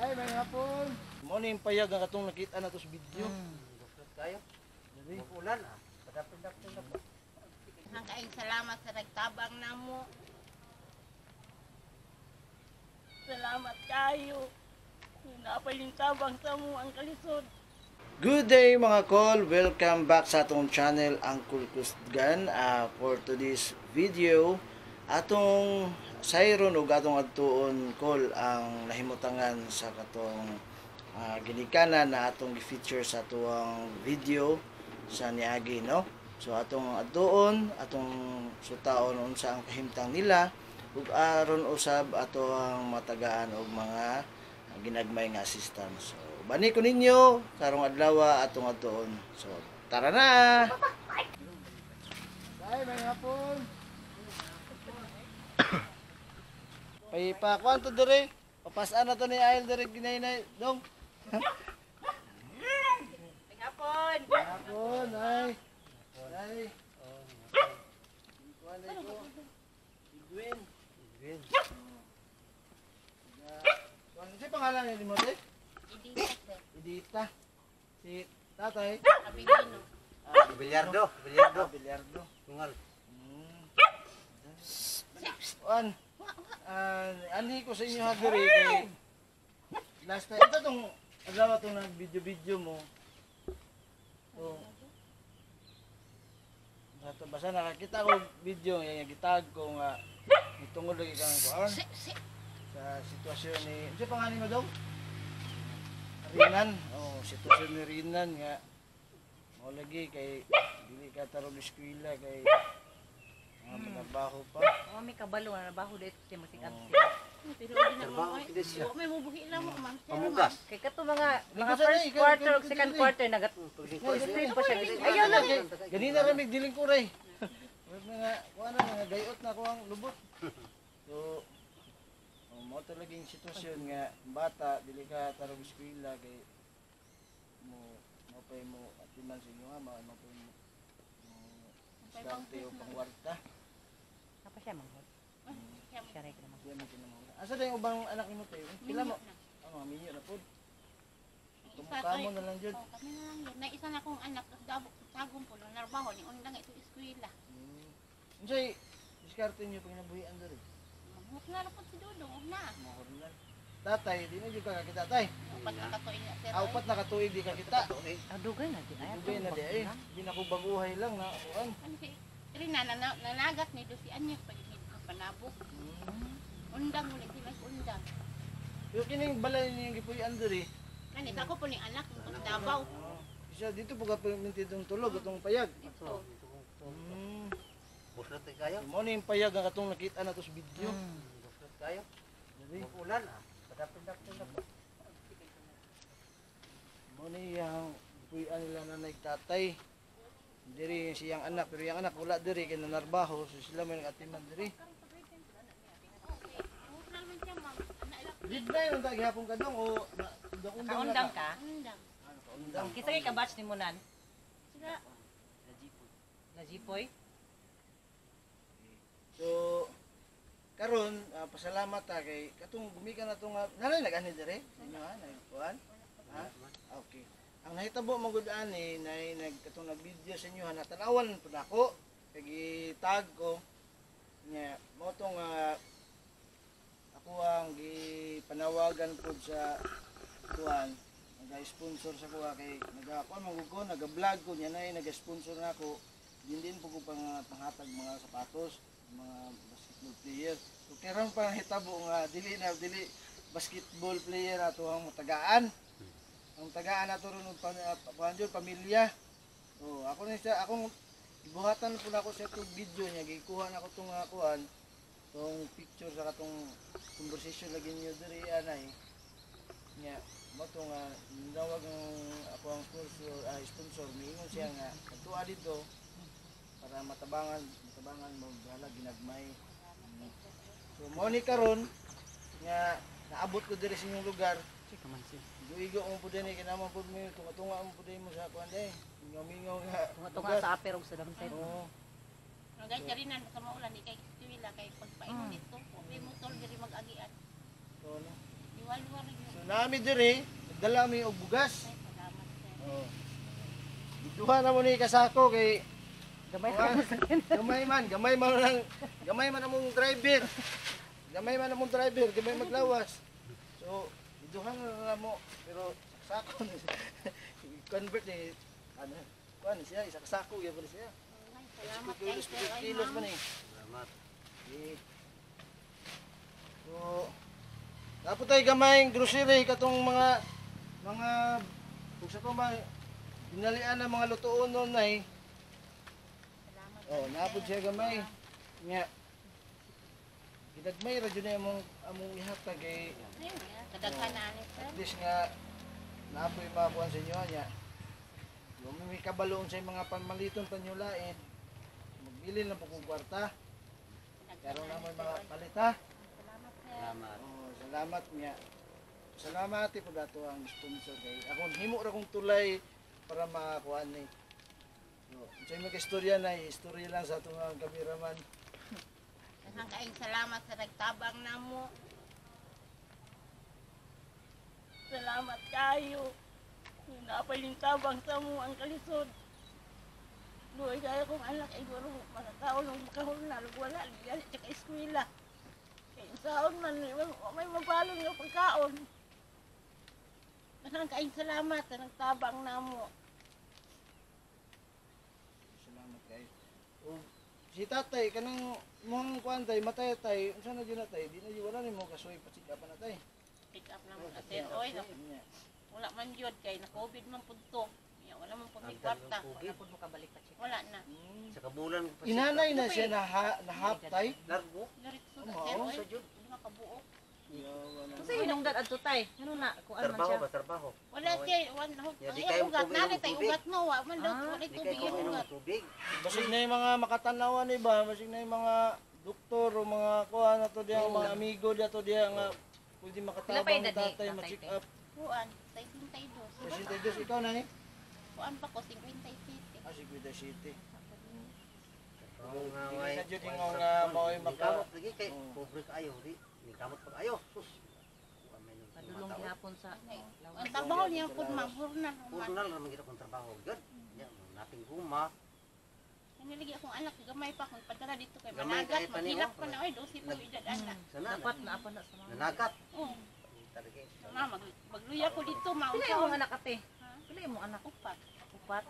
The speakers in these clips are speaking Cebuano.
Ay, may hapon. Mo ni yung payag ang katong nakita na to sa video. Buslot kayo. Dali. Ulan ah. Padapin-dapin na po. Ang kaayong salamat sa nagtabang namo. Salamat kayo. Napay yung tabang sa mo ang kalisod. Good day, mga kol! Welcome back sa atong channel, Uncle Kusgan. For today's video, atong sayron ug atong adtuon, kol, ang nahimutangan sa katong ginikanan na atong gi-feature sa atuang video sa niagi, no? So atong adtuon, atong sutaon unsa ang kahimtang nila ug aron usab ato ang matagaan og mga ginagmay nga assistance. So, bani ko ninyo karong adlaw atong adtuon. So, tara na. Ay, may hapon. Pay pa kwanto dire? Papasaan na to ni Ayel dire ginaynay dong. Hapon. Hapon, ay. Ay. Kuan ko. Edwin. Green. Kuan si pangalan ni mo te? Idita, sir. Edita. Si tatay. Abilino. Bilyardo. Bilyardo. Ah, Bilyardo. Tungal. Kuan. Anhi ko sa inyo ha diri kay last time ito tong adlaw tong nag video video mo. So, Ato basta nakakita ko video nga gitag ko nga itungod lagi kang kuan Si, si. sa sitwasyon ni unsa pangalan mo dong? Rinan. Oh, sitwasyon ni Rinan nga mo lagi kay dili ka tarong eskwela kay mga trabaho pa. Oh, may kabalo na nabaho dito siya masig absent. Pero di na mo. Trabaho gid siya. Wa may mubuhi na mo, ma'am. Sir, Pamugas. Kay kato mga mga Lingkod sa first day, quarter ikaw- ug second ikaw- quarter nagat straight pa siya. Ayaw lang. Ganina ra mig diling kuray. Murag mga kuan na mga gayot na ko ang lubot. So, oh, mo talaga yung sitwasyon nga bata dili ka tarong eskwela kay mo mo pay mo atiman sa inyo nga mo pay mo mo diskarte o pangwarta. Apa siya manghod? Siya ray ka Siya mo kinamura. Asa na yung ubang anak nimo tayo? Pila mo? Ang mga minyo na pod. Isa Tumukamo na lang jud. Oh, kami na lang yun. Na isa na akong anak, dabo, tagong po, narbaho, ni undang ito eskwela. Unsay diskarte niyo pag nabuhian diri? Manghot na ra po si Dudong, og na. Mahorlan. Tatay, di na jud ka kakita, tay. Upat na katuig na, sir. Ah, upat na katuig di ka kita. Ah, dugay na din. Ay, Dugay na di ay. Di na ko baguhay lang na kuan. Ano si Rina, nanagat ni do si Anya, pag panabok. Undang ulit sila undang. Pero kining balay niyang gipuy-an diri. Kani sa ako po ni anak, ng Davao. Oh, isa dito po ka permintidong tulog atong payag. Dito. Buslot kayo. Mo ni yung payag ang katong nakita na to sa video. Buslot kayo. Dali. Ulan ah. Padapin-dapin na po. Mo ni yang gipuy-an nila nanay tatay. Diri siyang anak pero yung anak wala diri kay nanarbaho so sila may nagatiman diri. Huwag na naman siya, ma'am. Anak lang. Grade 9 ang gihapon ka dong o undang Kaundang ka? Undang. Undang. Kinsa kay ka-batch ni Munan? Sila, Najipoy? So karon pasalamat ta kay katong gumikan na tong nanay nag-ani dire inyo ha nagkuan ha. Ah, okay, ang nahitabo man gud ani nay nag katong nag-video sa inyo ha natanawan pud ako kay gitag ko nya mo tong ako ang gipanawagan pud sa kuan naga-sponsor sa kuha kay nagakuan man gud ko naga-vlog ko nya nay naga-sponsor na ako din din po ko pang panghatag mga sapatos mga basketball player. So karon pa hitabo nga dili na dili basketball player ato ang tagaan. Ang tagaan ato ron og kuan jud pamilya. Oh, ako ni siya akong gibuhatan po nako sa itong video niya gikuha nako tong kuan tong picture sa katong conversation lagi niyo diri anay. Nya mo to nga nawag ang ako ang sponsor miingon siya nga kadtua dito para matabangan matabangan mo bahala ginagmay. So mo ni karon nga naabot ko diri sa inyong lugar. Igo-igo mo po din eh, kinama po mo tunga-tunga mo po din mo sa kuan day. Mingaw-mingaw nga. Tunga-tunga sa aper ug sa damsite. Oo. Nagay siya rin sa maulan, di kay eskwela, kay pagpaingon dito. May motor diri mag-agian. So, no? Diwalwa rin. So Nami diri, nagdala mi og bugas. Ay, salamat sir. Oh. Duha na mo ni kasako kay Gamay Kuan, gamay man lang, gamay man among driver. Gamay man among driver, gamay maglawas. So, duha na lang mo pero sako ni convert ni ano, kuan siya, isa kasako gyud ni siya. Ay, salamat kay 5 kilos, sir. 7 Ay, kilos ma'am. man eh. Salamat. Okay. So, dapat tayo gamay grocery katong mga kung sa mga dinalian ng mga lutoon noon ay. Salamat. Oh, napod siya gamay. Nga. Gidagmay ra jud na among ihatag kay Ay, kadaghan na ani sir. at least nga naapoy makuan sa inyo niya. Yung may kabaloon sa mga panmaliton panyulain, magbilin lang po kong kwarta. Karon na mo mga palita. Salamat sir. Salamat. Oh, salamat niya. Salamat po dato ang sponsor kay akong himo ra kong tulay para makakuan ni. So, unsay mga istorya na istorya lang sa atong ang cameraman. Daghang kaayong salamat sa nagtabang namo. Salamat kayo. Napay tabang sa mo ang kalisod. Luoy kayo kong anak ay guro makakaon og makahulna ug wala gigali sa ka eskwela. Kay saon man may mabalon nga pagkaon. Daghang kaayong salamat sa nagtabang namo. Salamat kayo. O, si tatay kanang mong kuan tay matay tay unsa na jud na tay di na jud wala nimo kasuy pa pa na tay. Pick up namo na sir. Oy, Nya. wala man jud kay na COVID man pud to. Ya, wala man pud may Ang kwarta. dalawang Wala pud mo kabalik pa check. Wala na. Sa kabulan ko pa siya. Inanay na siya na nahap tay. Largo. Diretso na Oo, sir. Oy, sa jud. hindi makabuo. Kasi hinungdan adto tay. Ngano na kuan man Trabaho siya. ba trabaho? Wala siya, wala Ya, di ang kayo ugat tubig, na tay tubig. ugat no, wa man daw Ah, wala Di tubig kayo yung kuminom ugat. ng tubig. Basig na yung mga makatanawan ni ba, basig na yung mga doktor o mga kuan na to diya, mga amigo diya to diya nga pwede Pila pa makatabang ni edad ni tatay tatay, ma-check te? up. Kuan, 62. Presidente Diyos, ikaw na ni? Kuan pa ko 57. Ah, si Kuya City. Trabaho nga, Di way. na jud ingon nga mao'y maka- Ningkamot lagi kay Oo. pobre kaayo di. Ningkamot pag ayo. Sus. Kuan may nung Padulong tumatao. gihapon sa Ang trabaho niya pud ma'am, hurnal man. Purnal ra man gid akong trabaho gyud. Nya nating guma. Naniligi akong anak, gamay pa akong padala dito kay Gamay managat, kayo pa niyo. maghilak pa na oy, 12 pa edad anak. Sana Dapat na apa na sa mga. nanagat. Oh, Talaga. ma magluya ko dito, ma. Pila imong anak ate? Ha? Pila imong anak? Upat. Upat.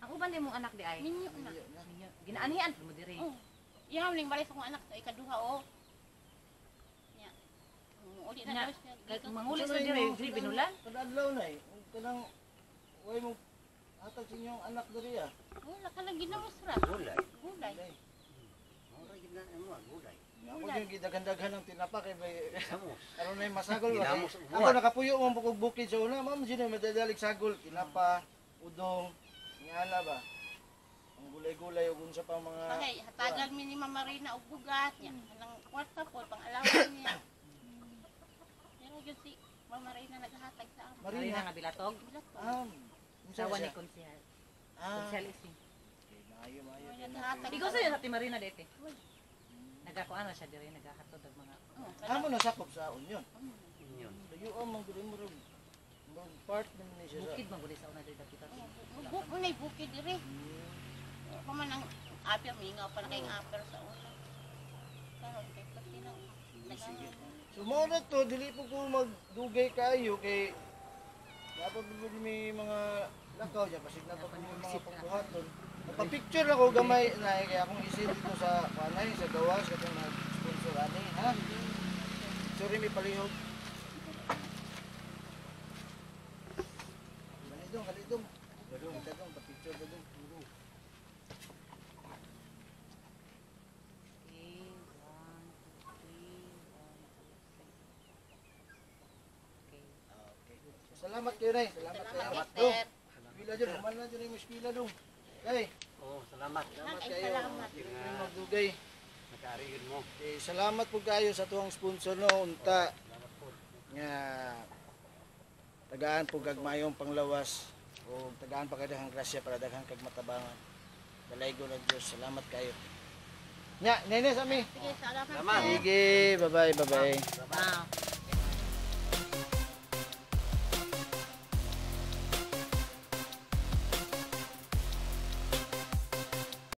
Ang uban imong anak di ay. Minyo na. Minyo. Ginaanhian mo diri. Oh. Iyaw ning balay sa akong anak sa ikaduha oh. Nya. Uli na Nya, daw siya. dito. Mangulis na diri, diri binulan. Kada adlaw na eh. Kanang way mo hatag sa inyong anak diri ah. Wala ka lang ginamos ra. Gulay. Gulay. Gulay. Mura gid na imo gulay. Ako yung gidaghan-daghan ng tinapa kay bay Samos. karon na yung masagol ba. Ginamos Kay ang Ako buhat. nakapuyo mo bukog bukid sa una, ma'am sino madadalig sagol, tinapa, udong, ngana ba. Ang gulay-gulay ug unsa pa mga Pagay, hatagan mi ni Mama Rina og bugas niya. Kanang kwarta po pang alawan niya. Pero gyud si Mama Rina naghatag sa amo. Marina Marina. nga bilatog. Bilat ko. Unsa Sawa ni siya? konsehal. Ah, Konsehal ising. okay, maayo maayo. Naghatag. Ikaw sa ate Marina dito. Nagakuan na siya diri, nagahatod og mga Oh, Amo na sakop sa Union. Yun. Layo ang mga mo murag murag part naman ni siya sa. bukid man gud sa una diri dapita. Buk mo na bukid diri. Pa man ang apir mingaw pa na kayong apir sa una. Karon kay pati nang Sige. So mo na to dili po ko magdugay kaayo kay dapat po may mga lakaw diyan basig na pa po may mga pagbuhaton. Nagpa-picture ako gamay na kaya akong isip dito sa kanay sa gawas katong nag-sponsor ani ha. Sorry may palihog. Kalidong, kalidong. Kalidong, kalidong, pa-picture ka dong. Okay, 1, 2, 3, 1, 2, 3. Okay. Okay. So, salamat kayo, Nay. Salamat kayo. Salamat, Dong, sir. Eskwela dyan, human na dyan yung eskwela dong. Kay, Oh, salamat. salamat Ay, kayo. salamat. Dili kayo magdugay. Nakaariyon mo. Eh, salamat po kayo sa tuwang sponsor no unta Salamat po. nga tagaan po kag mayong panglawas o tagaan pa kag grasya para daghan kag matabangan. Dalaygo ng Dios. Salamat kayo. Nya, nene sa mi. Sige, salamat. Salamat. Sir. Sige, bye-bye, bye-bye. Ah.